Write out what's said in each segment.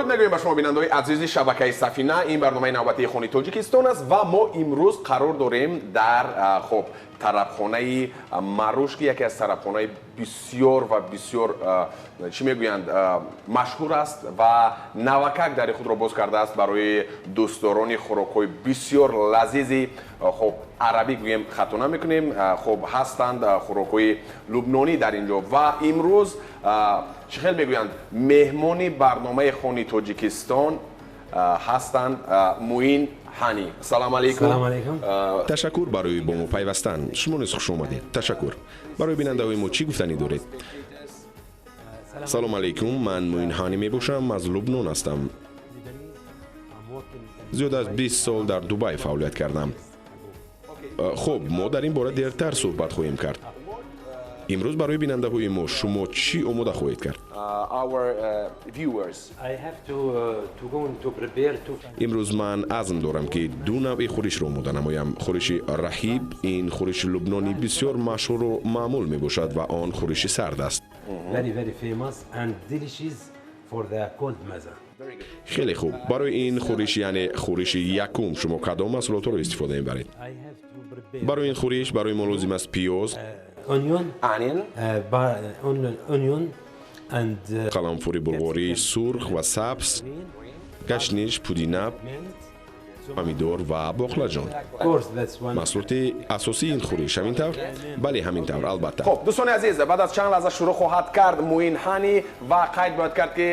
Дуруд мегӯем ба шумо, бинандаҳои азизи шабакаи Сафина. Ин барномаи навбатии Хони Тоҷикистон аст ва мо имрӯз қарор дорем дар хоб, тарабхонаи Маруш, ки яке аз тарабхонаи бисёр ва бисёр, чӣ мегӯянд, машҳур аст ва навакак дари худро боз кардааст барои дӯстдорони хӯрокҳои бисёр лазизи, хоб, арабӣ гӯем, хато намекунем. Хоб, ҳастанд хӯрокҳои лубнонӣ дар ин ҷо ва имрӯз, чӣ хел мегӯянд, меҳмони барномаи Хони Тоҷикистон ҳастанд Муин Ҳани. Салом алейкум. Салом алейкум. Ташаккур барои бо мо пайвастан. Шумо низ хуш омадед. Ташаккур. Барои бинандаҳои мо чӣ гуфтанӣ доред? Салом алейкум, ман Муин Ҳани мебошам, аз Лубнон ҳастам. Зиёд аз 20 сол дар Дубай фаъолият кардам. Хуб, мо дар ин бора дертар суҳбат хоҳем кард. Имрӯз барои бинандаҳои мо шумо чӣ омода хоҳед кард? Our viewers. I have to go to prepare to Имрӯз ман азм дорам, ки ду навъи хӯришро омода намоям. Хӯриши раҳиб, ин хӯриши лубнонӣ бисёр машҳуру маъмул мебошад ва он хӯриши сард аст. Very, very famous and delicious for the cold maza. Хеле хуб. Барои ин хӯриш, яъне хӯриши якум, шумо кадом маҳсулотҳоро истифода мебаред? I have to prepare Барои ин хӯриш барои мо лозим аст пиёз, onion, Onion. Onion and қаламфури булғории сурх ва сабз, гашниш, пудина, mint. помидор ва боқлаҷон. Of course, that's one. Маҳсулоти асосии ин хӯриш, ҳамин тавр? Бале, ҳамин тавр, албатта. Хоб, дӯстони азиз, баъд аз чанд лаҳза шурӯъ хоҳад кард Муин Ҳани ва қайд бояд кард, ки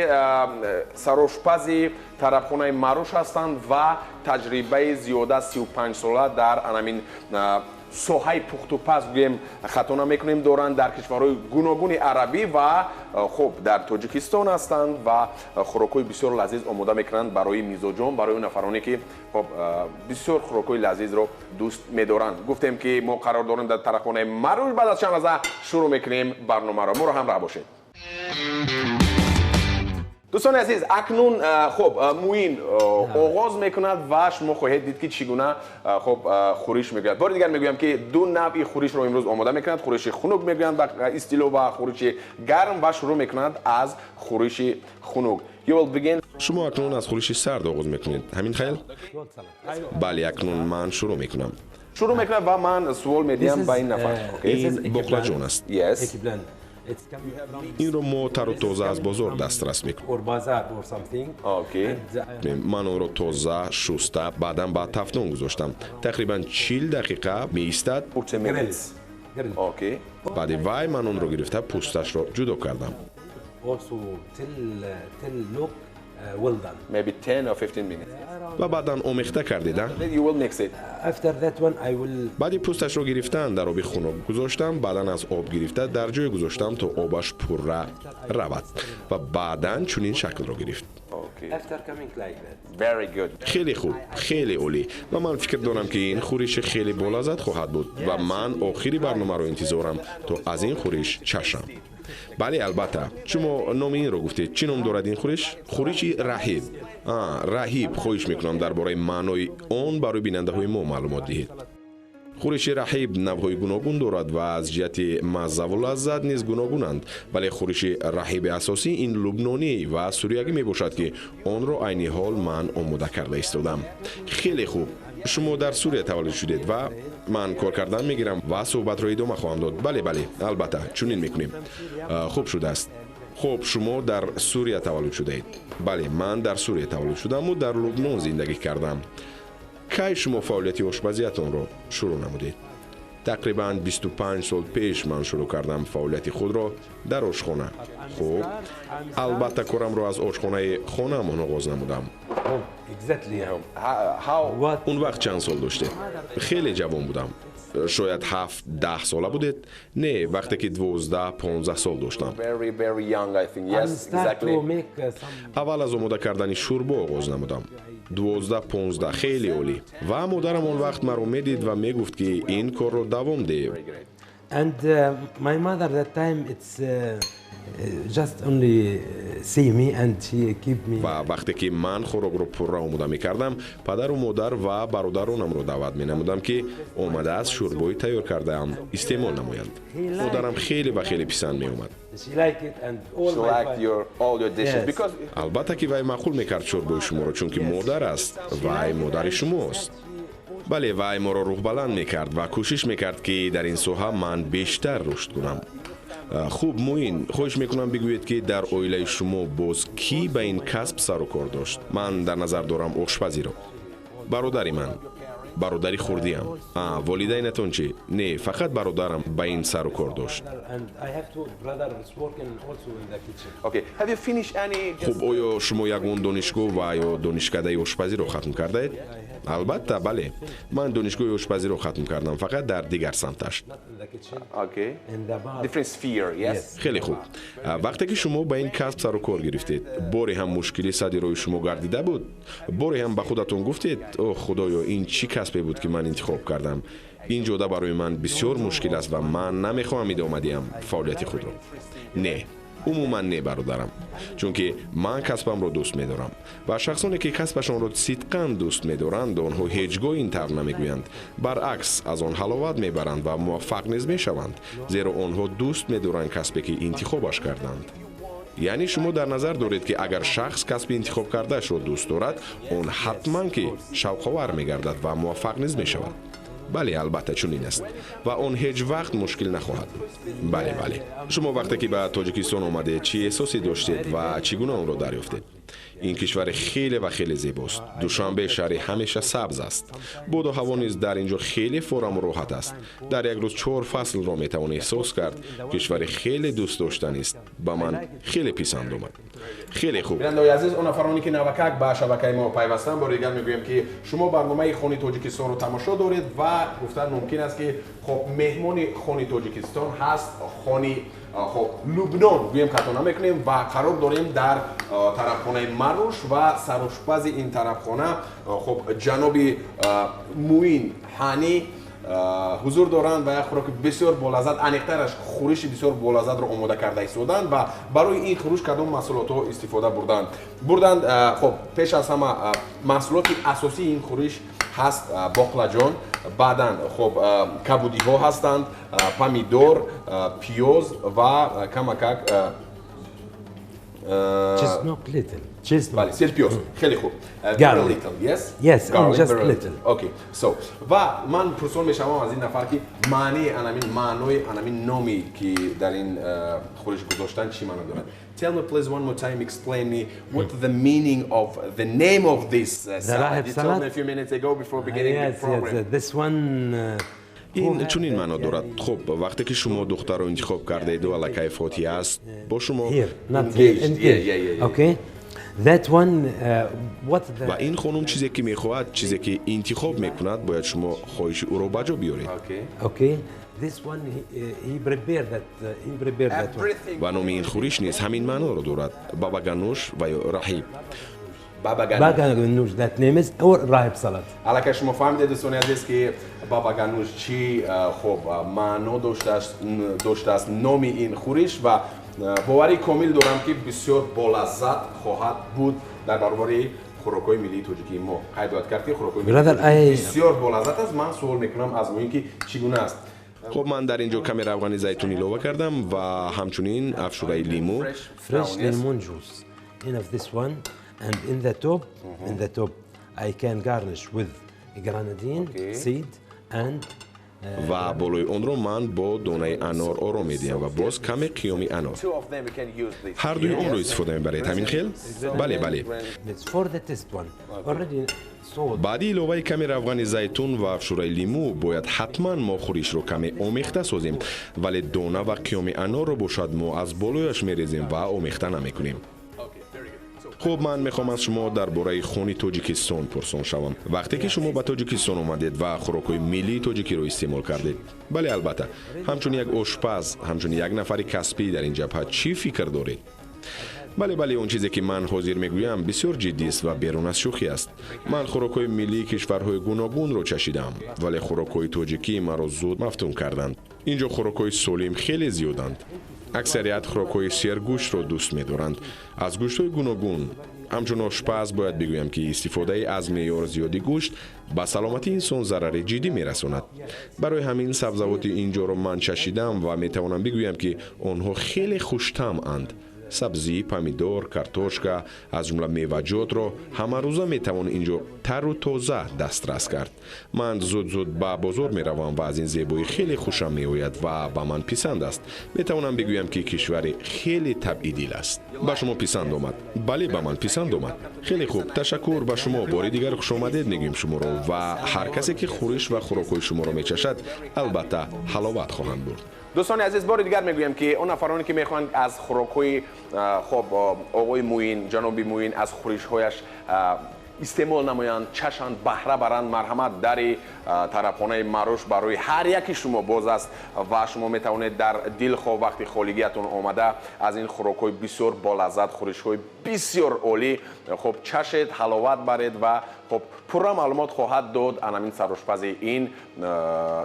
сарошпази тарабхонаи Маруш ҳастанд ва таҷрибаи зиёда аз 35 сола дар анамин соҳаи пухтупаз гӯем, хато намекунем, доранд дар кишварҳои гуногуни арабӣ ва, хуб, дар Тоҷикистон ҳастанд ва хӯрокҳои бисёр лазиз омода мекунанд барои мизоҷон, барои нафароне, ки, хоб, бисёр хӯрокҳои лазизро дӯст медоранд. Гуфтем, ки мо қарор дорем дар тарабхонаи Маруш. Баъд аз чанд лаҳза шурӯъ мекунем барномаро. Моро ҳамроҳ бошед. Дӯстони азиз, акнун, хуб, Муин оғоз мекунад ва шумо хоҳед дид, ки чӣ гуна, хуб, хӯриш мегӯяд. Бори дигар мегӯям, ки ду навъи хӯришро имрӯз омода мекунад: хӯриши хунук мегӯянд ба истилоҳ ва хӯриши гарм, ва шурӯъ мекунад аз хӯриши хунук. You will begin. Шумо акнун аз хӯриши сард оғоз мекунед, ҳамин хел? Cold salad. Бале, акнун ман шурӯъ мекунам. Шурӯъ мекунад ва ман суол медиҳам ба ин нафар. Okay. Ин боқлаҷон аст. Yes. Eggplant. It's coming from Инро мо тару тоза аз бозор дастрас мекунем. or bazaar or something. Okay. And Ман онро тоза шуста, баъдан ба тафтон гузоштам. Тақрибан 40 дақиқа меистад. 40 grill. minutes. Grill. Okay. Баъди вай ман онро гирифта, пӯсташро ҷудо кардам. Also till look well done. Maybe 10 or 15 minutes. Ва баъдан омехта кардеда. Then you will mix it. After that one, I will Баъди пӯсташро гирифтан, дар оби хунук гузоштам, баъдан аз об гирифта, дар ҷое гузоштам, то обаш пурра равад ва баъдан чунин шаклро гирифт. Okay. After coming like that. Very good. Хеле хуб, хеле олӣ. Ва ман фикр дорам, ки ин хӯриши хеле болаззат хоҳад буд ва ман охири барномаро интизорам, то аз ин хӯриш чашам. Бале, албатта. Шумо номи инро гуфтед. Чӣ ном дорад ин хӯриш? Хӯриши раҳиб. Раҳиб. Хоҳиш мекунам, дар бораи маънои он барои бинандаҳои мо маълумот диҳед. Хӯриши раҳиб навъҳои гуногун дорад ва аз ҷиҳати маззаву лаззат низ гуногунанд, вале хӯриши раҳиби асосӣ ин лубнонӣ ва сурягӣ мебошад, ки онро айни ҳол ман омода карда истодам. Хеле хуб. Шумо дар Сурия таваллуд шудед ва ман кор кардан мегирам ва суҳбатро идома хоҳам дод. Бале, бале, албатта, чунин мекунем. Хуб шудааст. Хуб, шумо дар Сурия таваллуд шудаед? Бале, ман дар Сурия таваллуд шудаму дар Лубнон зиндагӣ кардам. Кай шумо фаъолияти ошпазиятонро шурӯъ намудед? Тақрибан 25 сол пеш ман шурӯъ кардам фаъолияти худро дар ошхона. Хуб, албатта, корамро аз ошхонаи хонаамон оғоз намудам. Oh, exactly. How What Он вақт чанд сол доштед? Хеле ҷавон будам. Шояд 7-10 сола будед? Не, вақте ки 12-15 сол доштам. Very, very young, I think. I'm Yes, start exactly. to make some Аввал аз омода кардани шӯрбо оғоз намудам. 12-15, хеле олӣ. Ва модарам он вақт маро медид ва мегуфт, ки ин корро давом деҳ. Very great. And my mother that time, it's just only see me and she keep me. Ва вақте ки ман хӯрокро пурра омода мекардам, падару модар ва бародаронамро даъват менамудам, ки омада аз шӯрбои тайёр кардаам истеъмол намоянд. Модарам хеле ва хеле писанд меомад. She like it and all She my liked your all your dishes Yes. because Албатта ки вай маъқул мекард шӯрбои шуморо, чунки модар аст, вай модари шумост. Бале, вай моро рӯҳбаланд мекард ва кӯшиш мекард, ки дар ин соҳа ман бештар рушд кунам. Хуб, Муин, хоҳиш мекунам, бигӯед, ки дар оилаи шумо боз кӣ ба ин касб сару кор дошт? Ман дар назар дорам ошпазиро. Бародари ман, бародари хурдиам. А волидайнатон чӣ? Не, фақат бародарам ба ин сару кор дошт. And I have two brothers working also in the kitchen. Okay. Have you finished any just Хуб, оё шумо ягон донишгоҳ ва ё донишкадаи ошпазиро хатм кардаед? Албатта, бале, ман донишгоҳи ошпазиро хатм кардам, фақат дар дигар самташ. Not in the kitchen. Okay. In the bar. Different sphere, yes? Yes. Хеле хуб. Вақте ки шумо ба ин касб сару кор гирифтед, боре ҳам мушкилӣ сади роҳи шумо гардида буд? Боре ҳам ба худатон гуфтед: «О худоё, ин чӣ касбе буд, ки ман интихоб кардам? Ин ҷода барои ман бисёр мушкил аст ва ман намехоҳам идома диҳам фаъолияти худро»? Не, умуман не, бародарам, чунки ман касбамро дӯст медорам ва шахсоне, ки касбашонро сидқан дӯст медоранд, онҳо ҳеҷ гоҳ ин тавр намегӯянд. Баръакс, аз он ҳаловат мебаранд ва муваффақ низ мешаванд, зеро онҳо дӯст медоранд касбе, ки интихобаш карданд. Яъне шумо дар назар доред, ки агар шахс касби интихоб кардаашро дӯст дорад, он ҳатман ки шавқовар мегардад ва муваффақ низ мешавад. Бале, албатта, чунин аст ва он ҳеҷ вақт мушкил нахоҳад буд. Бале, бале. Шумо вақте ки ба Тоҷикистон омадед, чӣ эҳсосе доштед ва чӣ гуна онро дарёфтед? Ин кишвари хеле ва хеле зебост. Душанбе шаҳри ҳамеша сабз аст. Боду ҳаво низ дар ин ҷо хеле фораму роҳат аст. Дар як рӯз чор фаслро метавон эҳсос кард. Кишвари хеле дӯстдоштанист, ба ман хеле писанд омад. Хеле хуб. Бинандаои азиз, он нафароне, ки навакак ба шабакаи мо пайвастанд, бори дигар мегӯем, ки шумо барномаи Хони Тоҷикистонро тамошо доред ва гуфтан мумкин аст, ки хоб, меҳмони Хони Тоҷикистон ҳаст хони, хоб, Лубнон гӯем, хато намекунем, ва қарор дорем дар тарабхонаи Маруш ва сарошпази ин тарабхона, хоб, ҷаноби Муин Ҳанӣ ҳузур доранд ва як хӯроки бисёр болаззат, аниқтараш хӯриши бисёр болаззатро омода карда истоданд. Ва барои ин хӯриш кадом маҳсулотҳо истифода бурданд? Хоб, пеш аз ҳама маҳсулоти асосии ин хӯриш ҳаст боқлаҷон, баъдан, хоб, кабудиҳо ҳастанд, помидор, пиёз ва камакак Чеснок little. Чеснок. Бале, селпиёз. Хеле хуб. Very Garlic. little, yes? Yes, Garlic, just very little. Okay. So, ва ман пурсон мешавам аз ин нафар, ки маънии анамин, маънои анамин номи, ки дар ин хӯриш гузоштан, чӣ маъно дорад? Tell me please one more time, explain me what the meaning of the name of this salad. Rahib You told me salad? a few minutes ago before beginning Yes, the program. yes. This one. Ин чунин маъно дорад. Хуб, вақте ки шумо духтарро интихоб кардаеду аллакай фотиҳа аст бо шумо. Here, not here. Engaged. Engaged. Yeah. Okay. That one, what the Ва ин хонум чизе ки мехоҳад, чизе ки интихоб мекунад, бояд шумо хоҳиши ӯро ба ҷо биёред. Okay. Okay. This one he prepared that. He prepared that one. Everything. Ва номи ин хӯриш низ ҳамин маъноро дорад: бабагануш ва ё раҳиб. Baba ganoush. Baba ganoush, that name is or rahib salad. Аллакай шумо фаҳмидед, дӯстони азиз, ки баба гануш чӣ, хоб, маъно доштааст номи ин хӯриш ва боварии комил дорам, ки бисёр болаззат хоҳад буд. Дар баробари хӯрокҳои миллии тоҷикии мо қайд бояд кард, ки хӯрокҳои миллии Brother, тоҷикӣ бисёр болаззат аст. Ман суол мекунам аз Муин, ки чӣ гуна аст. Хуб, ман дар ин ҷо каме равғани зайтун илова кардам ва ҳамчунин афшураи лимӯ. Fresh Brown, yes. lemon juice. Enough this one, and in the top, I can garnish with grenadine seed and Ва болои онро ман бо донаи анор оро медиҳам ва боз каме қиёми анор. Two of them you can use this. Ҳардуи онро истифода мебаред, ҳамин хел? Бале, бале. It's for the taste one. Already sold. Баъди иловаи каме равғани зайтун ва афшураи лимӯ бояд ҳатман мо хӯришро каме омехта созем, вале дона ва қиёми анорро бошад, мо аз болояш мерезем ва омехта намекунем. Хуб, ман мехоҳам аз шумо дар бораи хони Тоҷикистон пурсон шавам. Вақте ки шумо ба Тоҷикистон омадед ва хӯрокҳои миллии тоҷикиро истеъмол кардед, бале, албатта, ҳамчун як ошпаз, ҳамчун як нафари касбӣ дар ин ҷабҳа чӣ фикр доред? Бале, бале, он чизе, ки ман ҳозир мегӯям, бисёр ҷиддист ва берун аз шӯхӣ аст. Ман хӯрокҳои миллии кишварҳои гуногунро чашидам, вале хӯрокҳои тоҷикӣ маро зуд мафтун карданд. Ин ҷо хӯрокҳои солим хеле зиёданд. Аксарият хӯрокҳои сергӯштро дӯст медоранд, аз гӯштҳои гуногун. Ҳамчун ошпаз бояд бигӯям, ки истифодаи аз меъёр зиёди гӯшт ба саломатии инсон зарари ҷиддӣ мерасонад. Барои ҳамин сабзавоти ин ҷоро ман чашидам ва метавонам бигӯям, ки онҳо хеле хуштамъанд. Сабзӣ, помидор, картошка, аз ҷумла меваҷотро ҳамарӯза метавон ин ҷо тару тоза дастрас кард. Ман зуд-зуд ба бозор меравам ва аз ин зебоӣ хеле хушам меояд ва ба ман писанд аст. Метавонам бигӯям, ки кишвари хеле табъидил аст. Ба шумо писанд омад? Бале, ба ман писанд омад. Хеле хуб, ташаккур ба шумо. Бори дигар хушомадед мегӯем шуморо ва ҳар касе, ки хӯриш ва хӯрокҳои шуморо мечашад, албатта ҳаловат хоҳанд бурд. Дӯстони азиз, бори дигар мегӯям, ки он нафароне, ки мехоҳанд аз хӯрокҳои хоб оғои Муин, ҷаноби Муин, аз хӯришҳояш истеъмол намоянд, чашанд, баҳра баранд, марҳамат, дари тарабхонаи Маруш барои ҳар яки шумо боз аст ва шумо метавонед дар дилхоҳ вақти холигиятон омада аз ин хӯрокҳои бисёр болаззат, хӯришҳои бисёр олӣ хоб чашед, ҳаловат баред ва хоб пурра маълумот хоҳад дод анамин сарошпази ин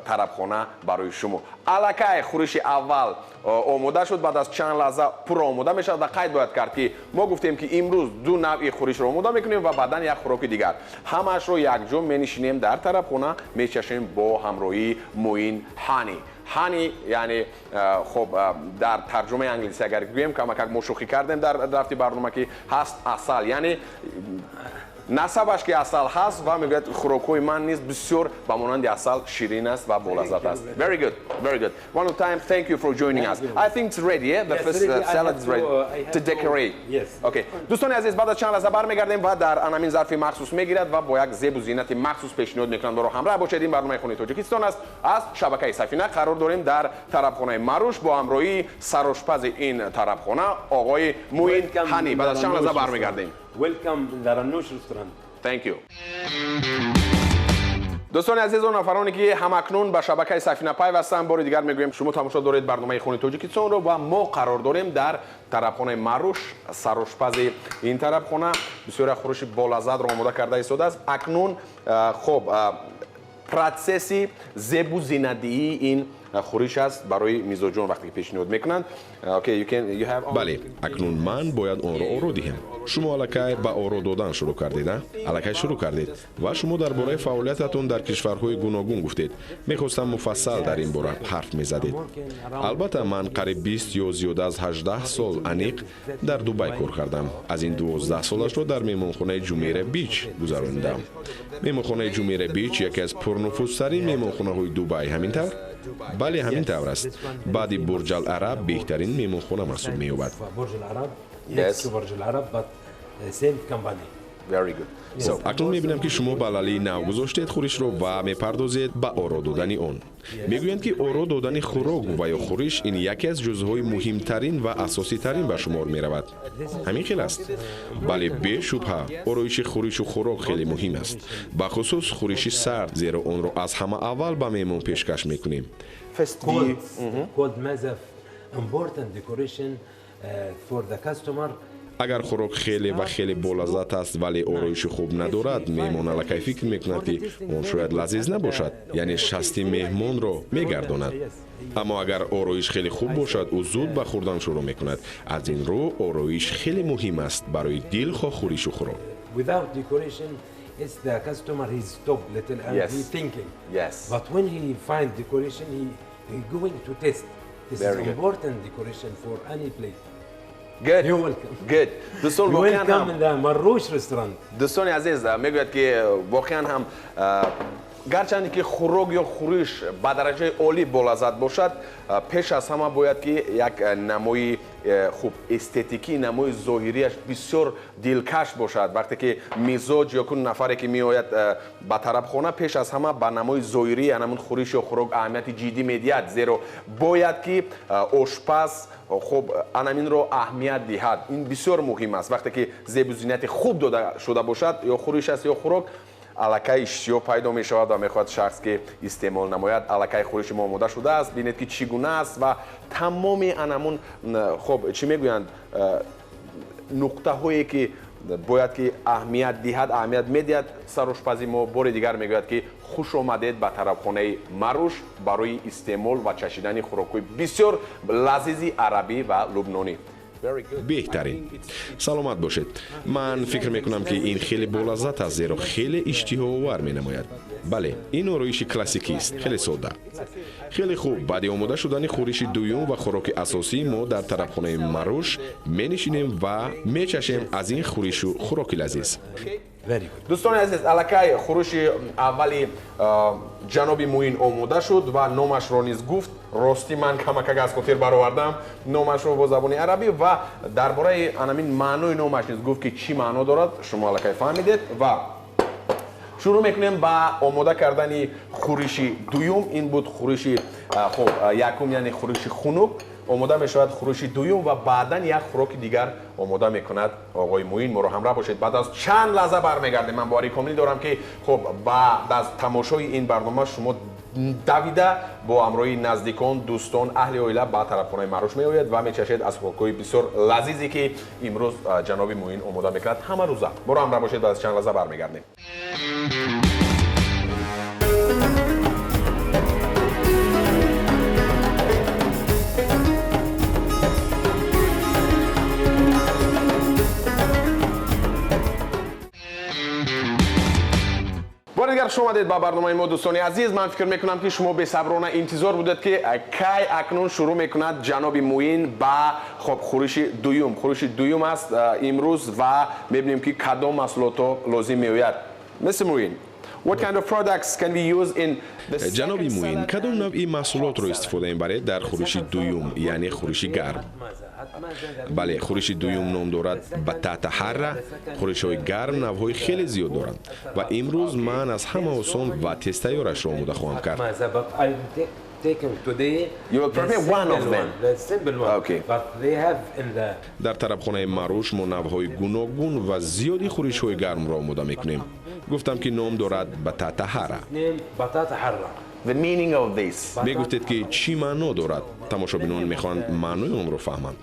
тарабхона барои шумо. Аллакай хӯриши аввал омода шуд, баъд аз чанд лаҳза пурра омода мешавад ва қайд бояд кард, ки мо гуфтем, ки имрӯз ду навъи хӯришро омода мекунем ва баъдан як хӯроки дигар. Ҳамаашро якҷо менишинем дар тарабхона, мечашем бо ҳамроҳии Муин Ҳани. Honey яъне хоб дар тарҷумаи англисӣ агар гӯем, камакак мо шӯхӣ кардем дар рафти барнома, ки ҳаст асал, яъне насабаш ки асал ҳаст ва мегӯяд, хӯрокҳои ман низ бисёр ба монанди асал ширин аст ва болаззат аст. Very good, very good. One more time, thank you for joining us. I think it's ready, yeah? The Yes, first ready. I salad have is ready I have to decorate. Yes. Okay. Дӯстони азиз, баъд аз чанд лаҳза бармегардем ва дар анамин зарфи махсус мегирад ва бо як зебу зинати махсус пешниҳод мекунанд. Боро ҳамроҳ бошед, ин барномаи Хонаи Тоҷикистон аст аз шабакаи Сафина. Қарор дорем дар тарабхонаи Маруш бо ҳамроҳии сарошпази ин тарабхона оғои Муин Welcome Ҳани. Баъд аз чанд лаҳза Ranoush бармегардем. restaurant. Welcome in the Ranoush restaurant. Thank you. Дӯстони азиз, он нафароне, ки ҳамакнун ба шабакаи Сафина пайвастанд, бори дигар мегӯем, шумо тамошо доред барномаи Хонаи Тоҷикистонро ва мо қарор дорем дар тарабхонаи Маруш. Сарошпази ин тарабхона бисёр як хӯриши болаззатро омода карда истодааст. Акнун хоб процесси зебу зинатдиҳии ин хӯриш аст барои мизоҷон, вақте ки пешниҳод мекунанд. Okay, you can, you have Бале, акнун ман бояд онро оро диҳам. Шумо аллакай ба оро додан шурӯъ кардед, а? Аллакай шурӯъ кардед ва шумо дар бораи фаъолиятатон дар кишварҳои гуногун гуфтед. Мехостам муфассал дар ин бора ҳарф мезадед. Албатта, ман қариб 20 ё зиёда аз 18 сол аниқ дар Дубай кор кардам. Аз ин 12 солашро дар меҳмонхонаи Ҷумера Бич гузаронидам. Меҳмонхонаи Ҷумера Бич яке аз пурнуфузтарин меҳмонхонаҳои Дубай, ҳамин тавр? Бале, ҳамин тавр аст. Баъди Бурҷал Араб беҳтарин меҳмонхона маҳсуб меёбад. Burj Al Arab. Yes. Next to Burj Al Arab, but same company. Very good. So, Акнун мебинам, ки шумо ба лалии нав гузоштед хӯришро ва мепардозед ба оро додани он. Мегӯянд, ки оро додани хӯрок ва ё хӯриш ин яке аз ҷузъҳои муҳимтарин ва асоситарин ба шумор меравад. Ҳамин хел аст? Бале, бешубҳа, ороиши хӯришу хӯрок хеле муҳим аст, бахусус хӯриши сард, зеро онро аз ҳама аввал ба меҳмон пешкаш мекунем. First Cold, cold mazaf, important decoration for the customer. Агар хӯрок хеле ва хеле болаззат аст, вале ороиши хуб надорад, меҳмон аллакай фикр мекунад, ки он шояд лазиз набошад, яъне шасти меҳмонро мегардонад. Аммо агар ороиш хеле хуб бошад, ӯ зуд ба хӯрдан шурӯъ мекунад. Аз ин рӯ ороиш хеле муҳим аст барои дилхоҳ хӯришу хӯрок. Without decoration, it's the customer, he stop little and he thinking. But when he find decoration, he going to taste. This Very is good. important decoration for any plate. Good. You're welcome. Good. دوستان You واقعا welcome هم in the Maroush restaurant. دوستان عزیز، میگوید که واقعا هم гарчанде ки хӯрок ё хӯриш ба дараҷаи олӣ болаззат бошад, пеш аз ҳама бояд ки як намои хуб, эстетикӣ, намои зоҳирияш бисёр дилкаш бошад. Вақте ки мизоҷ ё кун нафаре ки меояд ба тарабхона, пеш аз ҳама ба намои зоҳирии анамун хӯриш ё хӯрок аҳамияти ҷиддӣ медиҳад, зеро бояд ки ошпаз хуб анаминро аҳамият диҳад. Ин бисёр муҳим аст. Вақте ки зебу зинати хуб дода шуда бошад, ё хӯриш аст ё хӯрок, аллакай иштиҳо пайдо мешавад ва мехоҳад шахс ки истеъмол намояд. Аллакай хӯриши мо омода шудааст, бинед ки чӣ гуна аст ва тамоми анамун хоб чӣ мегӯянд, нуқтаҳое ки Бояд ки аҳамият диҳад, аҳамият медиҳад сарошпази мо. Бори дигар мегӯяд ки хуш омадед ба тарабхонаи Маруш барои истеъмол ва чашидани хӯрокҳои бисёр лазизи арабӣ ва лубнонӣ. Беҳтарин. Саломат бошед. Ман фикр мекунам, ки ин хеле болаззат аст, зеро хеле иштиҳоовар менамояд. Бале, ин ороиши классикист, хеле содда. Хеле хуб, баъди омода шудани хӯриши дуюм ва хӯроки асосӣ мо дар тарабхонаи Маруш менишинем ва мечашем аз ин хӯришу хӯроки лазиз. Very good. Дӯстони азиз, аллакай хӯриши аввали ҷаноби Муин омода шуд ва номашро низ гуфт. Ростӣ, ман камакак аз хотир баровардам номашро бо забони арабӣ ва дар бораи анамин маънои номаш низ гуфт, ки чӣ маъно дорад. Шумо аллакай фаҳмидед ва шурӯъ мекунем ба омода кардани хӯриши дуюм. Ин буд хӯриши хуб якум, яъне хӯриши хунук. Омода мешавад хӯриши дуюм ва баъдан як хӯроки дигар омода мекунад оғои Муин. Моро ҳамроҳ бошед, баъд аз чанд лаҳза бармегардем. Ман бовари комил дорам, ки хуб, баъд аз тамошои ин барнома шумо давида бо ҳамроҳии наздикон, дӯстон, аҳли оила ба тарабхонаи Маруш меояд ва мечашед аз хӯрокҳои бисёр лазизе, ки имрӯз ҷаноби Муин омода мекунад ҳама рӯза. Моро ҳамроҳ бошед, баъд аз чанд лаҳза бармегардем. Бори дигар хуш омадед ба барномаи мо, дӯстони азиз. Ман фикр мекунам, ки шумо бесаброна интизор будед, ки кай акнун шурӯъ мекунад ҷаноби Муин ба хоб хӯриши дуюм. Хӯриши дуюм аст имрӯз ва мебинем, ки кадом маҳсулотҳо лозим меояд. Мистер Муин, what kind of products can we use in the Ҷаноби Муин, кадом навъи маҳсулотро истифода мебаред дар хӯриши дуюм, яъне хӯриши гарм? Бале, хӯриши дуюм ном дорад батата ҳарра. Хӯришҳои гарм навъҳои хеле зиёд доранд ва имрӯз ман аз ҳама осон ва тезтайёрашро омода хоҳам кард. Maza, but I'm taking today You will the prepare one of simple them. one, the simple one. Okay. But they have in the Дар тарабхонаи Маруш мо навъҳои гуногун ва зиёди хӯришҳои гармро омода мекунем. Гуфтам, ки ном дорад батата ҳара. Name batata harra. The meaning of this? Мегуфтед, ки чӣ маъно дорад. Тамошобинон мехоҳанд маънои онро фаҳманд.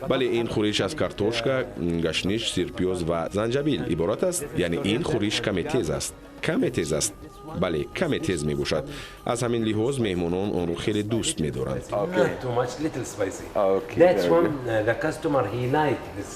Бале, ин хӯриш аз картошка, гашниш, сирпиёз ва занҷабил иборат аст. Яъне ин хӯриш каме тез аст, каме тез аст. Бале, каме тез мебошад. Аз ҳамин лиҳоз меҳмонон онро хеле дӯст медоранд. Not too much, little spicy. Okay, That's very one the customer he like this.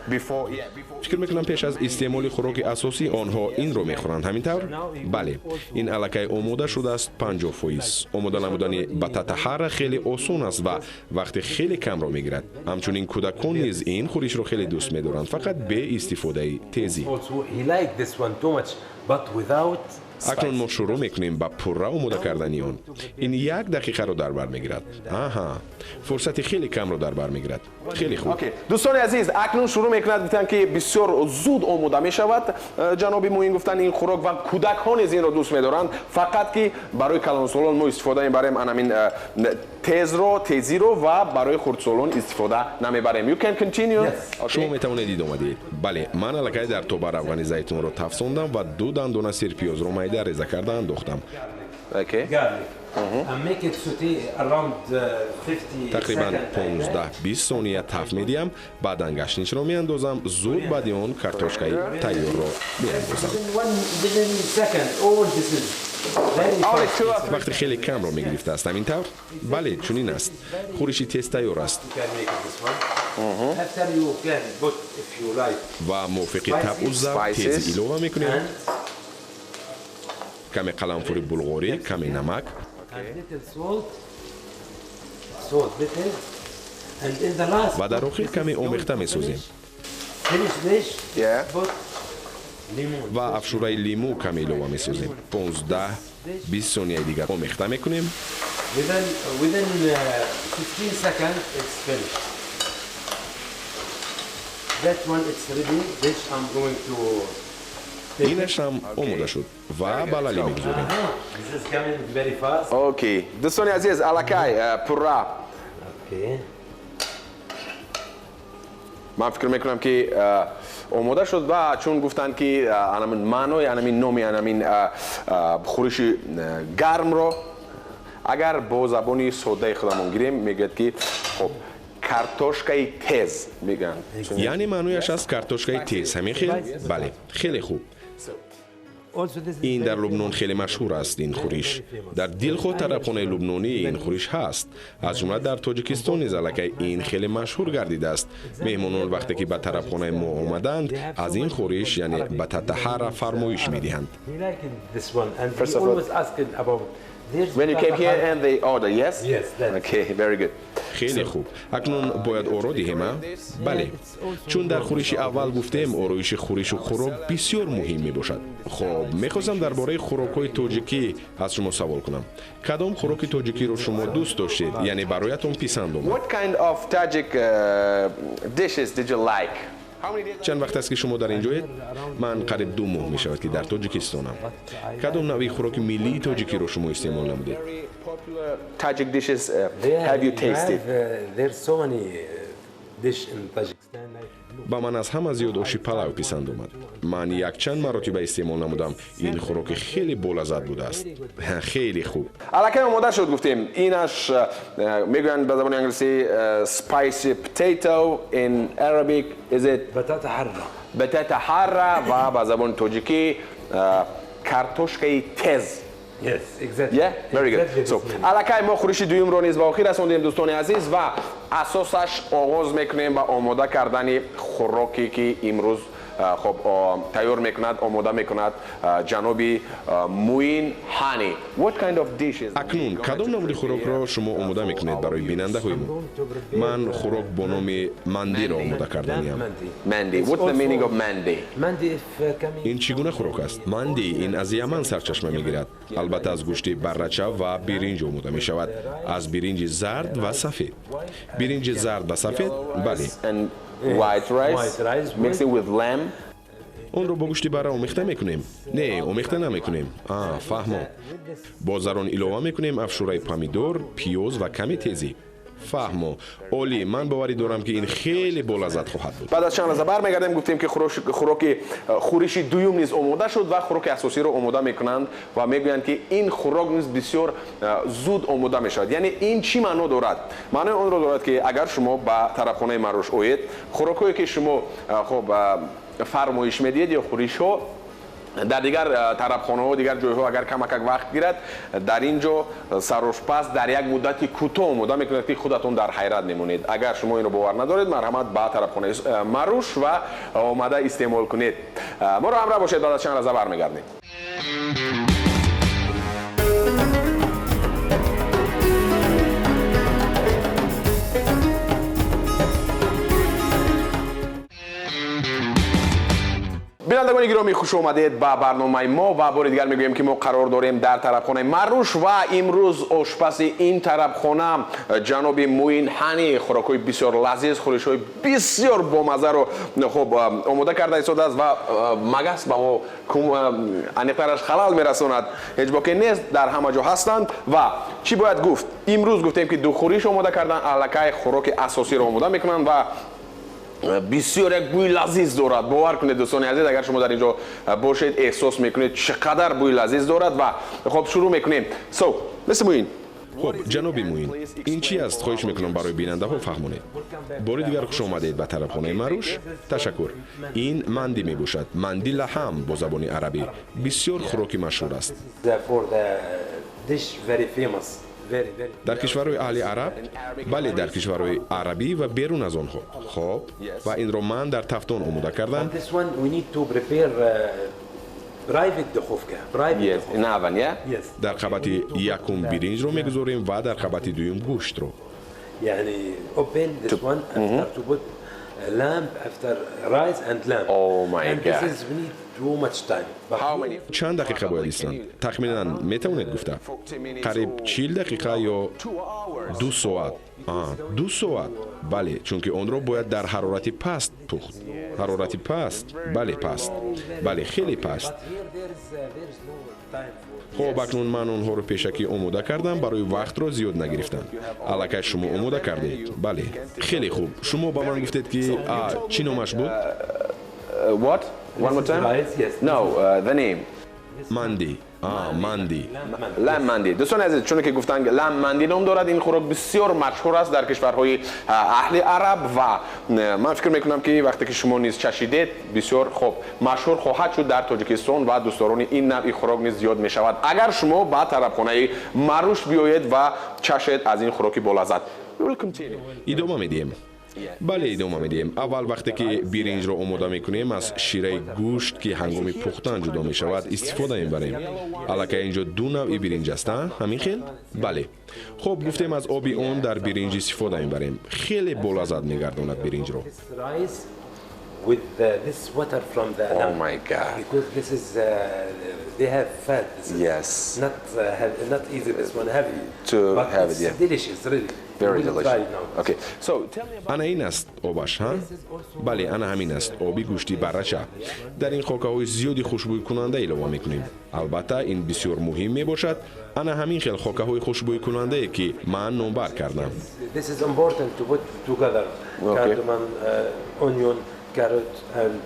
Before, yeah, before. Фикр мекунам, пеш аз истеъмоли хӯроки асосӣ онҳо инро мехӯранд, ҳамин тавр? Бале, ин аллакай омода шудааст, 50%. Омода намудани батата ҳарра хеле осон аст ва вақти хеле камро мегирад. Ҳамчунин кӯдакон низ ин хӯришро хеле дӯст медоранд, фақат бе истифодаи тезӣ. Also, he like this one too much, but without Акнун мо шурӯъ мекунем ба пурра омода кардани он. Ин як дақиқаро дар бар мегирад. Аҳа, фурсати хеле камро дар бар мегирад. Хеле хуб. Okay. Дӯстони азиз, акнун шурӯъ мекунад. Гуфтанд, ки бисёр зуд омода мешавад. Ҷаноби Муин гуфтанд, ин хӯрок ва кӯдакҳо низ инро дӯст медоранд. Фақат ки барои калонсолон мо истифода мебарем анамин тезро, тезиро ва барои хурдсолон истифода намебарем. You can continue. Yes. Okay. Шумо метавонед идома диҳед. Бале, ман аллакай дар тоба равғани зайтунро тафсондам ва ду дандона сирпиёзро майда реза карда андохтам. Okay. Garlic. And make it saute around 50 Тақрибан seconds like that. 15-20 сония таф медиҳам, баъдан гашнишро меандозам. Зуд баъди он картошкаи тайёрро меандозам. Within second, all this is very Only fast. two or three. Вақти хеле камро мегирифтааст, ҳамин тавр? Бале, чунин аст. Хӯриши тез тайёр аст. You can make it this one. After you can put if you like. Ва мувофиқи табъу завқ Spices. тезӣ илова мекунем. And, Каме қаламфури булғорӣ, каме намак. And little salt. Salt little. And in the last Ва дар охир каме омехта месозем. Finish dish. Yeah. Put lemon. Ва афшураи лимӯ каме илова месозем. 15-20 сонияи дигар омехта мекунем. Within 15 seconds it's finished. That one it's ready. Dish I'm going to take it. Инаш ҳам омода шуд ва ба лалӣ мегузорем. This is coming very fast. Okay. Дӯстони азиз, аллакай пурра Okay. Ман фикр мекунам, ки омода шуд ва чун гуфтанд, ки анамин маънои анамин номи анамин хӯриши гармро агар бо забони содаи худамон гирем, мегӯяд, ки хоб, Картошкаи тез мегӯянд. Яъне маънояш аст картошкаи тез, ҳамин хел? Бале, хеле хуб. Ин дар Лубнон хеле машҳур аст. Ин хӯриш дар дилхоҳ тарабхонаи лубнонӣ ин хӯриш ҳаст, аз ҷумла дар Тоҷикистон низ аллакай ин хеле машҳур гардидааст. Меҳмонон вақте ки ба тарабхонаи мо омаданд, аз ин хӯриш, яъне батата ҳарра, фармоиш медиҳанд. When you came here and they order, yes? Yes, that's... Okay, very good. Хеле хуб. Акнун бояд оро диҳем, а? Бале. Чун дар хӯриши аввал гуфтем, ороиши хӯришу хӯрок бисёр муҳим мебошад. Хоб, мехостам дар бораи хӯрокҳои тоҷикӣ аз шумо савол кунам. Кадом хӯроки тоҷикиро шумо дӯст доштед, яъне бароятон писанд омад? What kind of Tajik dishes did you like? Чанд вақт аст, ки шумо дар ин ҷоед? Ман қариб 2 моҳ мешавад, ки дар Тоҷикистонам. Кадом навъи хӯроки миллии тоҷикиро шумо истеъмол намудед? Tajik dishes have you tasted? There's so many dish in Tajikistan. Ба ман аз ҳама зиёд оши палав писанд омад. Ман якчанд маротиба истеъмол намудам. Ин хӯроки хеле болаззат будааст, хеле хуб. Аллакай омода шуд, гуфтем. Инаш мегӯянд ба забони англисӣ spicy potato, in Arabic is it Батата ҳарра. Батата ҳарра ва ба забони тоҷикӣ картошкаи тез. Yes, exactly. Yeah, very good. So, аллакай мо хӯриши дуюмро низ ба охир расондем, дӯстони азиз, ва асосаш оғоз мекунем ба омода кардани хӯроке, ки имрӯз хоб тайёр мекунад, омода мекунад ҷаноби Муин Ҳани. What kind of dishes? Акнун кадом намуди хӯрокро шумо омода мекунед барои бинандаҳои мо? Ман хӯрок бо номи мандиро омода карданиам. Mandi. What's the meaning of mandi? Mandi if coming Ин чӣ гуна хӯрок аст? Манди ин аз Яман сарчашма мегирад. Албатта, аз гӯшти баррача ва биринҷ омода мешавад, аз биринҷи зард ва сафед. Биринҷи зард ва сафед, бале. And white rice, White rice with- mixing with lamb. Онро бо гӯшти барра омехта мекунем? Не, омехта намекунем. А, фаҳмо. Боз дар он илова мекунем афшураи помидор, пиёз ва каме тезӣ. Фаҳмо, олӣ. Ман боварӣ дорам, ки ин хеле болаззат хоҳад буд. Баъд аз чанд лаҳза бармегардем. Гуфтем, ки хӯроки хӯриши дуюм низ омода шуд ва хӯроки асосиро омода мекунанд ва мегӯянд, ки ин хӯрок низ бисёр зуд омода мешавад. Яъне ин чӣ маъно дорад? Маънои онро дорад, ки агар шумо ба тарабхонаи Маруш оед, хӯрокҳое, ки шумо хоб фармоиш медиҳед ё хӯришҳо, дар дигар тарабхонаҳо, дигар ҷойҳо агар камакак вақт гирад, дар ин ҷо сарошпаз дар як муддати кӯтоҳ омода мекунад, ки худатон дар ҳайрат мемонед. Агар шумо инро бовар надоред, марҳамат ба тарабхонаи Маруш ва омада истеъмол кунед. Моро ҳамроҳ бошед, баъд аз чанд лаҳза бармегардем. Бинандагони гиромӣ, хуш омадед ба барномаи мо ва бори дигар мегӯем, ки мо қарор дорем дар тарабхонаи Маруш ва имрӯз ошпази ин тарабхона ҷаноби Муин Ҳани хӯрокҳои бисёр лазиз, хӯришҳои бисёр бомаззаро хуб омода карда истодааст ва магас ба мо аниқтараш халал мерасонад. Ҳеҷ боке нест, дар ҳама ҷо ҳастанд. Ва чӣ бояд гуфт? Имрӯз гуфтем, ки ду хӯриш омода кардан, аллакай хӯроки асосиро омода мекунанд ва бисёр як бӯи лазиз дорад. Бовар кунед, дӯстони азиз, агар шумо дар ин ҷо бошед, эҳсос мекунед, чӣ қадар бӯи лазиз дорад. Ва хоб, шурӯъ мекунем. So, Mr. Муин. Хуб, ҷаноби Муин, ин чӣ аст? Хоҳиш мекунам, барои бинандаҳо фаҳмонед. Бори дигар хуш омадед ба тарабхонаи Маруш. Ташаккур. Ин манди мебошад, манди лаҳам бо забони арабӣ. Бисёр хӯроки машҳур аст for the dish very famous. Very, very. Дар кишварҳои аҳли араб, бале, дар кишварҳои арабӣ ва берун аз онҳо. Хоб, ва инро ман дар тафтон омода кардам. This one we need to prepare private духовка. Private Yes, духовка. in oven, yeah? Yes. Дар қабати якум биринҷро мегузорем ва дар қабати дуюм гӯштро. يعني open this one after to put lamb after rice and lamb. Oh my And God. this is we need too much time. But How many? Чанд дақиқа бояд истанд тахминан, метавонед гуфта? Қариб 40 дақиқа ё 2 соат. А, 2 соат, бале, чунки онро бояд дар ҳарорати паст пухт. Ҳарорати паст, бале, паст, бале, хеле паст. But here there is no time for. Хоб, акнун ман онҳоро пешакӣ омода кардам барои вақтро зиёд нагирифтан. Аллакай шумо омода кардед, бале, хеле хуб. Шумо ба ман гуфтед, ки чӣ номаш буд? What? One more This is time? rice, yes. No, the name. Манди. Манди. Lamb манди. Дӯстони азиз, чуне ки гуфтанд, lamb манди ном дорад. Ин хӯрок бисёр машҳур аст дар кишварҳои аҳли араб ва ман фикр мекунам, ки вақте ки шумо низ чашидед, бисёр хуб машҳур хоҳад шуд дар Тоҷикистон ва дӯстдорони ин навъи хӯрок низ зиёд мешавад. Агар шумо ба тарабхонаи Маруш биёед ва чашед аз ин хӯроки болаззат. Идома медиҳем. Бале, идома медиҳем. Аввал вақте ки биринҷро омода мекунем, аз шираи гӯшт, ки ҳангоми пухтан ҷудо мешавад, истифода мебарем. Аллакай инҷо ду навъи биринҷ аст, а? Ҳамин хел? Бале. Хуб, гуфтем, аз оби он дар биринҷ истифода мебарем. Хеле болаззат мегардонад биринҷро. Rice with this water from the Oh lamb. my God. Because this is they have fat. This is Yes. not not easy. This one heavy. To but have it's it, yeah. delicious, really. Very We will try delicious. it now. Okay. So tell me about Ана ин аст обаш, ҳа? Бале, ана ҳамин аст оби гӯшти баррача. Дар ин хокаҳои зиёди хушбӯйкунанда илова мекунем. Албатта, ин бисёр муҳим мебошад. Ана ҳамин хел хокаҳои хушбӯйкунандае, ки ман номбар кардам. This is important to put together. Okay. Cardamom, onion, carrot, and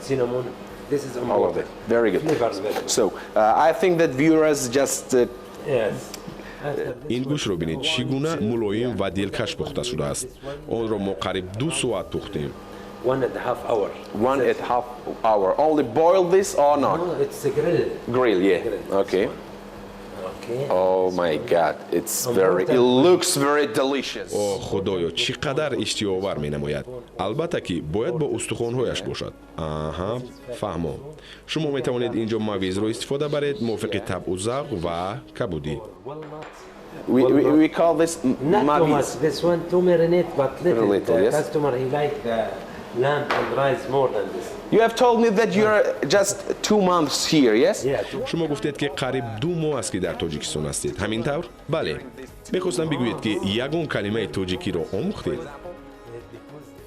cinnamon. This is all of important. it. Very good. Flavors very. So I think that viewers just Yes. After this Ин гӯштро бинед, чӣ гуна мулоим ва дилкаш пухта шудааст. Онро мо қариб 2 соат пухтем. 1.5 hour. 1.5 hour. Only boil this or not? No, it's a grill. Grill, yeah. Grill. Okay. Okay. Oh my God, it's very. It looks very delicious. О худоё, чӣ қадар иштиҳоовар менамояд! Албатта ки бояд бо устухонҳояш бошад. Аҳа, фаҳмо. Шумо метавонед инҷо мавизро истифода баред, мувофиқи табъу завқ, ва кабудӣ. Walnut. We call this Not too maviz. much. This one to marinate, but little. Little, the yes. customer, he like the lamb and rice more than this. You have told me that you're just 2 months here, yes? Yeah. Two. Шумо гуфтед, ки қариб 2 моҳ аст, ки дар Тоҷикистон ҳастед, ҳамин тавр? Бале. Мехостам бигӯед, ки ягон калимаи тоҷикиро омӯхтед?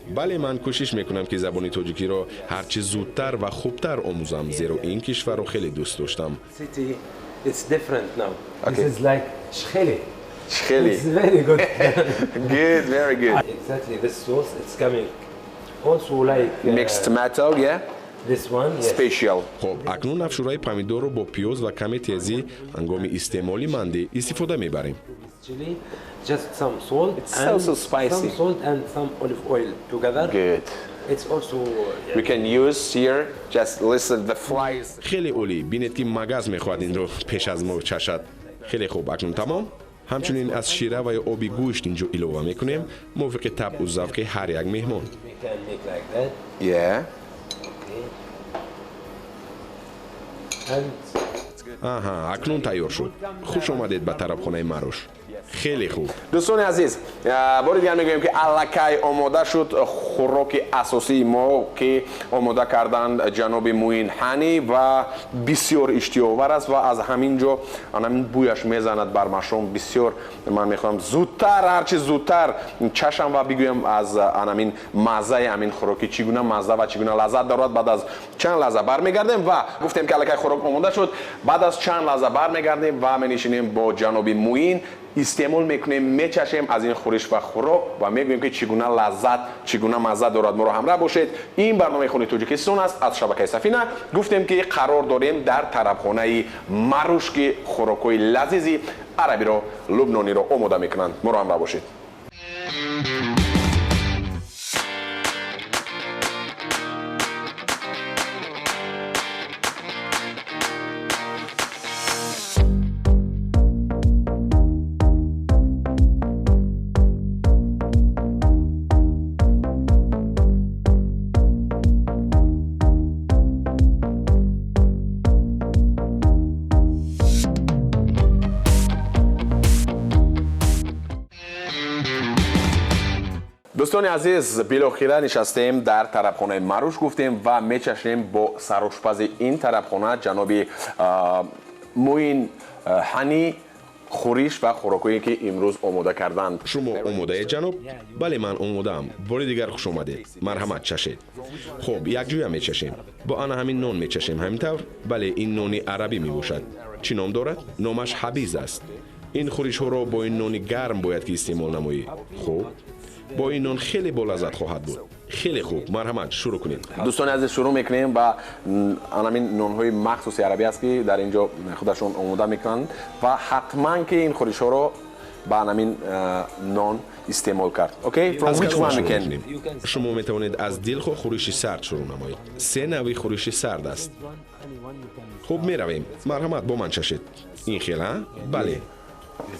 Бале, ман кӯшиш мекунам, ки забони тоҷикиро ҳарчи зудтар ва хубтар омӯзам, зеро ин кишварро хеле дӯст доштам. City, it's different now. Okay. This is like shkheli. Chili. It's very good. Good, very good. Exactly, this sauce, it's coming. Also like Mixed tomato, yeah? this one, yes. Special. Хуб, акнун афшураи помидорро бо пиёз ва каме тезӣ ҳангоми истеъмоли мандӣ истифода мебарем. With chili, just some salt. It's so, and so spicy. Some salt and some olive oil together. Good. It's also We can use here, just listen, the flies. Хеле олӣ! Бинед, ки магаз мехоҳад инро пеш аз мо чашад. Хеле хуб, акнун тамом. Ҳамчунин аз шира ва ё оби гӯшт инҷо илова мекунем, мувофиқи табъу завқи ҳар як меҳмон. We can make like that. Yeah. Okay. And Аҳа, акнун тайёр шуд. Хуш омадед ба тарабхонаи Маруш. Хеле хуб. Дӯстони азиз, бори дигар мегӯем, ки аллакай омода шуд хӯроки асосии мо, ки омода карданд ҷаноби Муин Ҳанӣ, ва бисёр иштиҳовар аст ва аз ҳамин ҷо ҳамин бӯяш мезанад бар машом. Бисёр ман мехоҳам зудтар, ҳарчи зудтар чашам ва бигӯям аз анамин маззаи ҳамин хӯроки чӣ гуна мазза ва чӣ гуна лаззат дорад. Баъд аз чанд лаҳза бармегардем ва гуфтем, ки аллакай хӯрок омода шуд. Баъд аз чанд лаҳза бармегардем ва менишинем бо ҷаноби Муин, истеъмол мекунем, мечашем аз ин хӯриш ва хӯрок ва мегӯем, ки чӣ гуна лаззат, чӣ гуна мазза дорад. Моро ҳамроҳ бошед. Ин барномаи Хони Тоҷикистон аст аз шабакаи Сафина. Гуфтем, ки қарор дорем дар тарабхонаи Маруш, ки хӯрокҳои лазизи арабиро, лубнониро омода мекунанд. Моро ҳамроҳ бошед. Дӯстони азиз, билохира нишастем дар тарабхонаи Маруш, гуфтем, ва мечашем бо сарошпази ин тарабхона ҷаноби Муин Ҳанӣ хӯриш ва хӯрокҳое, ки имрӯз омода карданд. Шумо омодаед, ҷаноб? Бале, ман омодаам. Бори дигар хуш омадед. Марҳамат, чашед. Хуб, якҷоя мечашем. Бо ана ҳамин нон мечашем, ҳамин тавр? Бале, ин нони арабӣ мебошад. Чӣ ном дорад? Номаш хабиз аст. Ин хӯришҳоро бо ин нони гарм бояд ки истеъмол намоӣ. Хуб, бо ин нон хеле болаззат хоҳад буд. Хеле хуб, марҳамат, шурӯъ кунед. Дӯстони азиз, шурӯъ мекунем ба анамин нонҳои махсуси арабӣ аст, ки дар ин ҷо худашон омода мекунанд ва ҳатман ки ин хӯришҳоро ба анамин нон истеъмол кард. Okay, from which one we can? Шумо метавонед аз дилхоҳ хӯриши сард шурӯъ намоед. Се навъи хӯриши сард аст. Хуб, меравем. Марҳамат, бо ман чашед. Ин хел, а? Бале.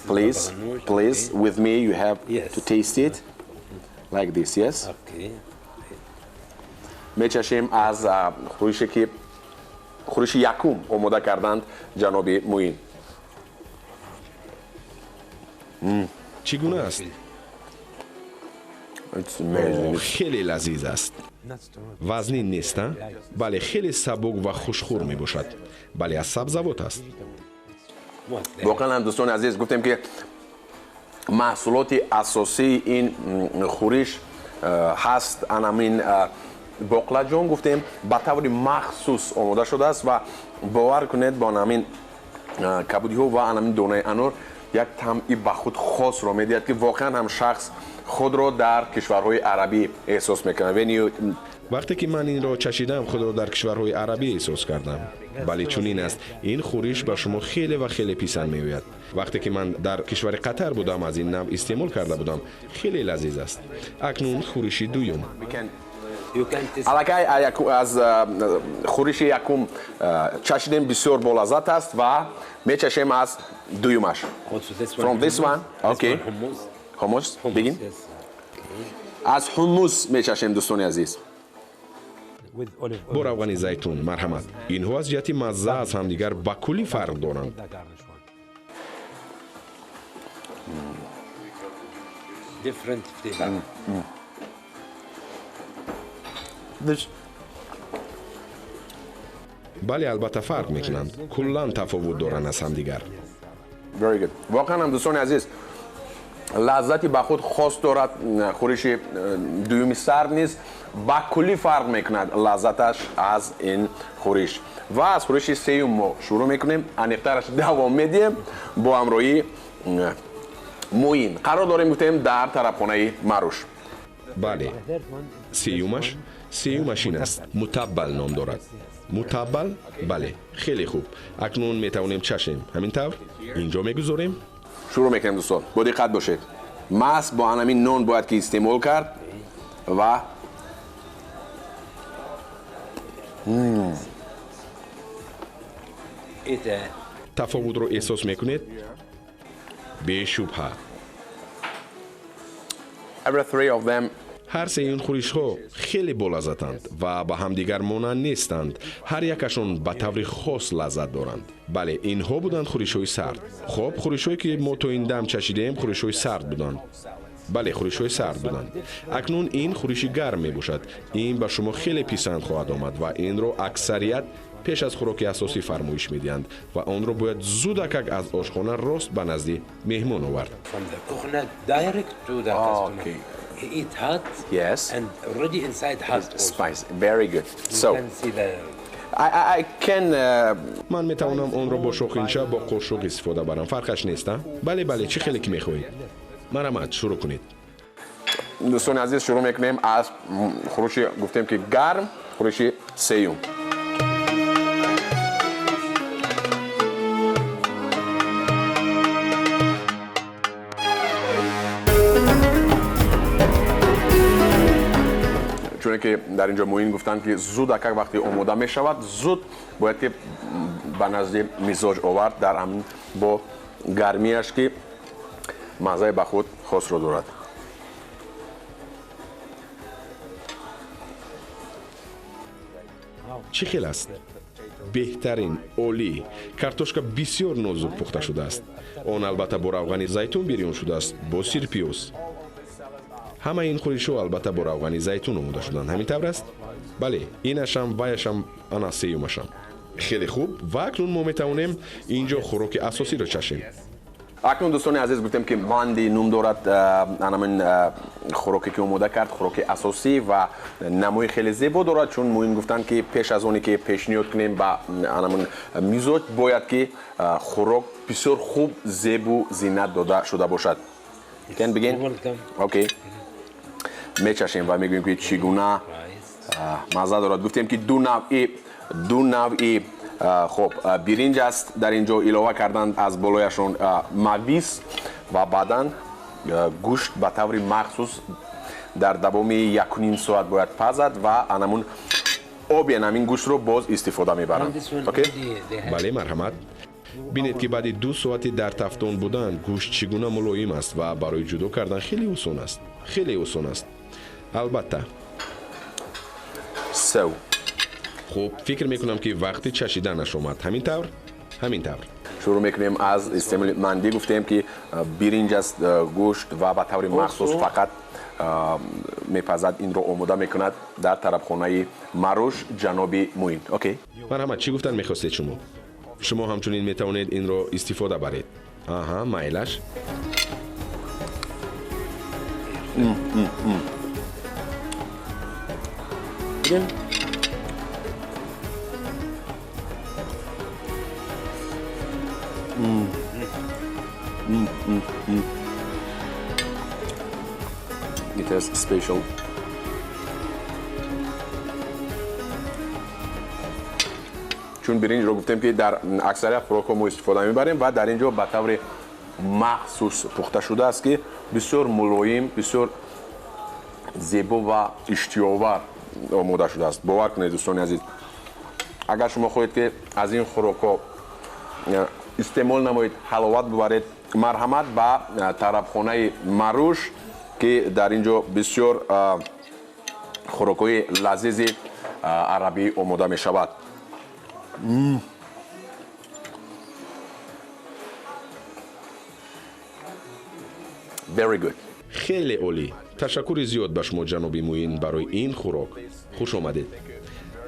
Please, please, with me you have to taste it like this, yes? Okay. Мечашем аз хӯрише ки хӯриши якум омода карданд ҷаноби Муин. Чӣ гуна аст? Хеле лазиз аст. Вазнин нест, а? Бале, хеле сабук ва хушхӯр мебошад. Бале, аз сабзавот аст. Воқеан ҳам, дӯстони азиз, гуфтем ки маҳсулоти асосии ин хӯриш ҳаст анамин боқлаҷон, гуфтем ба таври махсус омода шудааст ва бовар кунед, бо анамин кабудиҳо ва анамин донаи анор як таъми ба худ хосро медиҳад, ки воқеан ҳам шахс худро дар кишварҳои арабӣ эҳсос мекунад. Вақте ки ман инро чашидам, худро дар кишварҳои арабӣ эҳсос кардам. Бале, чунин аст. Ин хӯриш ба шумо хеле ва хеле писанд меояд. Вақте ки ман дар кишвари Қатар будам, аз ин навъ истеъмол карда будам. Хеле лазиз аст. Акнун хӯриши дуюм. Аллакай аз хӯриши якум чашидем, бисёр болаззат аст ва мечашем аз дуюмаш. From this one, okay. Hummus, begin. Аз ҳуммус мечашем, дӯстони азиз. Бо равғани зайтун, марҳамат. Инҳо аз ҷиҳати мазза аз ҳамдигар ба куллӣ фарқ доранд. Бале, албатта фарқ мекунанд. Куллан тафовут доранд аз ҳамдигар. Very good. Воқеан ҳам, дӯстони азиз, лаззати ба худ хос дорад хӯриши дуюми сард низ ба куллӣ фарқ мекунад лаззаташ аз ин хӯриш. Ва аз хӯриши сеюм мо шурӯъ мекунем, аниқтараш давом медиҳем бо ҳамроҳии Муин. Қарор дорем, гуфтем, дар тарабхонаи Маруш. Бале, сеюмаш ин аст. Мутаббал ном дорад. Мутаббал? Бале, хеле хуб. Акнун метавонем чашем. Ҳамин тавр? Инҷо мегузорем. Шурӯъ мекунем, дӯстон, бо диққат бошед. Маҳз бо анамин нон бояд ки истеъмол кард ва тафовутро эҳсос мекунед? Бешубҳа. Every three of them. Ҳар сеи ин хӯришҳо хеле болаззатанд ва ба ҳамдигар монанд нестанд. Ҳар якашон ба таври хос лаззат доранд. Бале, инҳо буданд хӯришҳои сард. Хоб, хӯришҳое ки мо то ин дам чашидаем, хӯришҳои сард буданд. Бале, хӯришҳои сард буданд. Акнун ин хӯриши гарм мебошад. Ин ба шумо хеле писанд хоҳад омад ва инро аксарият пеш аз хӯроки асосӣ фармоиш медиҳанд ва онро бояд зудакак аз ошхона рост ба назди меҳмон овард. He eat hot. Yes. And already inside hot. Spice. Very good. So you can see the I can Ман метавонам онро бо шоқинча, бо қошуқ истифода барам. Фарқаш нест, а? Бале, бале, чӣ хеле ки мехоҳед. Марҳамат, шурӯъ кунед. Дӯстони азиз, шурӯъ мекунем аз хӯриши, гуфтем ки гарм, хӯриши сеюм. Чуне ки дар ин ҷо Муин гуфтанд, ки зуд акак вақте омода мешавад, зуд бояд ки ба назди мизоҷ овард дар ҳамин бо гармиаш, ки маззаи ба худ хосро дорад. Чӣ хел аст? Беҳтарин, олӣ. Картошка бисёр нозук пухта шудааст. Он албатта бо равғани зайтун бирён шудааст, бо сирпиёз. Ҳамаи ин хӯришҳо албатта бо равғани зайтун омода шуданд. Ҳамин тавр аст? Бале, инашам, ваяшам, ана сеюмашам. Хеле хуб, ва акнун мо метавонем инҷо хӯроки асосиро чашем. Акнун, дӯстони азиз, гуфтем ки манди ном дорад анамин хӯроке ки омода кард, хӯроки асосӣ ва намои хеле зебо дорад, чун Муин гуфтанд ки пеш аз оне ки пешниҳод кунем ба анамин мизоҷ, бояд ки хӯрок бисёр хуб зебу зинат дода шуда бошад. You can begin? Welcome. Okay. Мечашем ва мегӯем, ки чӣ гуна мазза дорад. Гуфтем, ки ду навъи хуб биринҷ аст дар ин ҷо, илова карданд аз болояшон мавиз ва баъдан гӯшт ба таври махсус дар давоми 1,5 соат бояд пазад ва анамун оби анамин гӯштро боз истифода мебаранд. Бале, марҳамат. Бинед, ки баъди 2 соати дар тафтон будан гӯшт чӣ гуна мулоим аст ва барои ҷудо кардан хеле осон аст, хеле осон аст, албатта. So. Хуб, фикр мекунам, ки вақти чашиданаш омад. Ҳамин тавр, ҳамин тавр. Шурӯъ мекунем аз истеъмоли мандӣ. Гуфтем, ки биринҷ аст, гӯшт ва ба таври махсус фақат мепазад, инро омода мекунад дар тарабхонаи Маруш ҷаноби Муин. Окей. Марҳамат, чӣ гуфтан мехостед шумо? Шумо ҳамчунин метавонед инро истифода баред. Аҳа, майлаш. It has special чун биринҷро гуфтем, ки дар аксарият хӯрокҳо мо истифода мебарем ва дар ин ҷо ба таври махсус пухта шудааст, ки бисёр мулоим, бисёр зебо ва иштиёвар омода шудааст. Бовар кунед, дӯстони азиз, агар шумо хоҳед, ки аз ин хӯрокҳо истеъмол намоед, ҳаловат бубаред, марҳамат ба тарабхонаи Маруш, ки дар ин ҷо бисёр хӯрокҳои лазизи арабӣ омода мешавад. Very good. Хеле олӣ. Ташаккури зиёд ба шумо, ҷаноби Муин, барои ин хӯрок. Хуш омадед.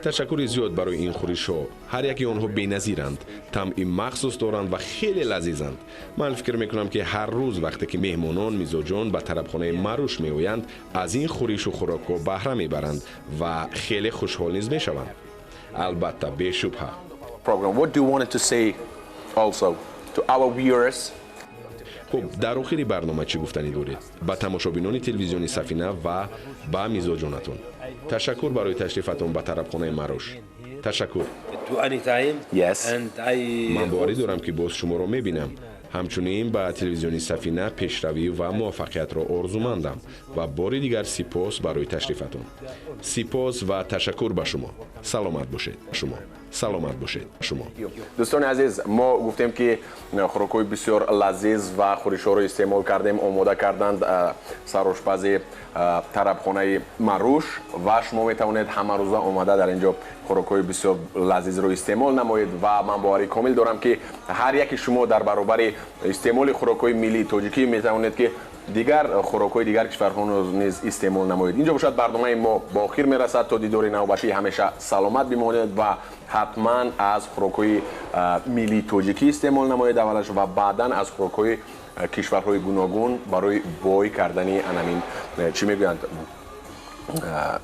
Ташаккури зиёд барои ин хӯришҳо. Ҳар яки онҳо беназиранд, таъми махсус доранд ва хеле лазизанд. Ман фикр мекунам, ки ҳар рӯз вақте ки меҳмонон, мизоҷон ба тарабхонаи Маруш меоянд, аз ин хӯришу хӯрокҳо баҳра мебаранд ва хеле хушҳол низ мешаванд, албатта, бешубҳа. Program. What do you want to say also to our viewers? Хуб, дар охири барнома чӣ гуфтанӣ доред ба тамошобинони телевизиони Сафина ва ба мизоҷонатон? Ташаккур барои ташрифатон ба тарабхонаи Маруш, ташаккур. To any time. Yes. And I Ман боварӣ дорам, ки боз шуморо мебинам. Ҳамчунин ба телевизиони Сафина пешравӣ ва муваффақиятро орзумандам ва бори дигар сипос барои ташрифатон. Сипос ва ташаккур ба шумо. Саломат бошед, шумо саломат бошед, шумо. Дӯстони азиз, мо гуфтем, ки хӯрокҳои бисёр лазиз ва хӯришҳоро истеъмол кардем, омода карданд сарошпази тарабхонаи Маруш ва шумо метавонед ҳамарӯза омада дар ин ҷо хӯрокҳои бисёр лазизро истеъмол намоед. Ва ман боварӣ комил дорам, ки ҳар яки шумо дар баробари истеъмоли хӯрокҳои миллии тоҷикӣ метавонед, ки дигар хӯрокҳои дигар кишварҳоро низ истеъмол намоед. Инҷо бошад, барномаи мо ба охир мерасад. То дидори навбатӣ ҳамеша саломат бимонед ва ҳатман аз хӯрокҳои миллии тоҷикӣ истеъмол намоед аввалаш ва баъдан аз хӯрокҳои кишварҳои гуногун барои бой кардани анамин, чӣ мегӯянд,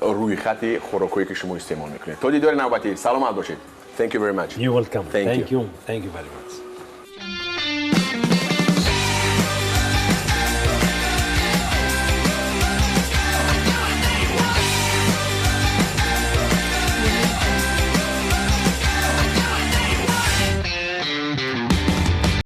рӯйхати хӯрокҳое, ки шумо истеъмол мекунед. То дидори навбатӣ саломат бошед. Thank you very much. You're welcome. Thank Thank you. you. Thank you very much.